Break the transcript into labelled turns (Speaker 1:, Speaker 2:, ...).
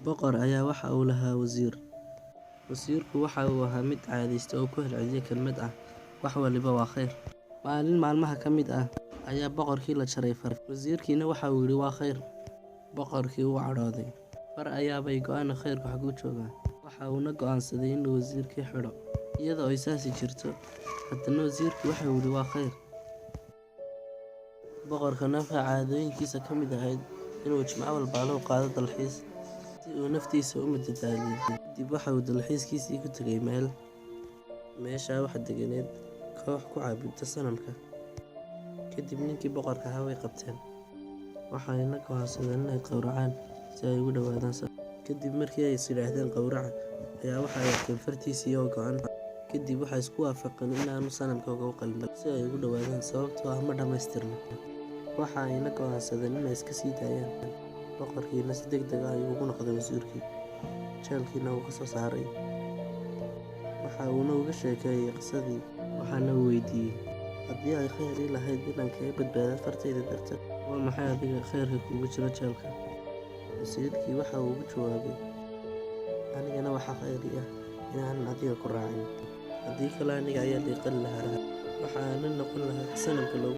Speaker 1: Boqor ayaa waxa uu lahaa wasiir. Wasiirku waxa uu ahaa mid caadeysta oo ku celceliya kelmad ah "Wax waliba waa kheyr." Maalin maalmaha ka mid ah ayaa boqorkii la jaray far, wasiirkiina waxa uu yidhi waa kheyr. Boqorkii wuu cadhooday, far ayaabay go'aan khayrku xaguu joogaa. Waxa uuna go'aansaday inuu wasiirkii xidho. Iyada oo ay saasi jirto, haddana wasiirkii waxa uu yidhi waa kheyr. Boqorkana waxaa caadooyinkiisa ka mid ahayd inuu jimco walba u qaado dalxiis si uu naftiisa u madadaaliyo. Kadib waxa uu dalxiiskiisii ku tegay meel. Meeshaa waxaa deganeed koox ku caabudda sanamka. Kadib ninkii boqorka ahaa way qabteen. Waxayna go'aansadeen inay qowracaan si ay ugu dhowaadaan sanamka. Kadib markii ay is yidhaahdeen qowraca, ayaa waxa ay arkeen fartiisii oo go'an. Kadib waxay isku waafaqeen in aanu sanamka uga qalmin si ay ugu dhowaadaan sababtoo ah ma dhammaystirna. Waxa ayna go'aansadeen inay iska sii daayaan. Boqorkiina si degdeg ah ayuu ugu noqday wasiirkii, jeelkiina wuu ka soo saaray. Waxa uuna uga sheekeeyay qisadii, waxaana uu weydiiyey, "Haddii ay kheyr ii lahayd inaan kaga badbaado fartayda darteed, waa maxay adiga khayrka kuugu jira jeelka?" Wasiirkii waxa uu ugu jawaabay, "Anigana waxaa kheyr ii ah inaanan adiga ku raacin. Haddii kale aniga ayaa la i qali lahaa, waxa aanan noqon lahaa sanamka loogu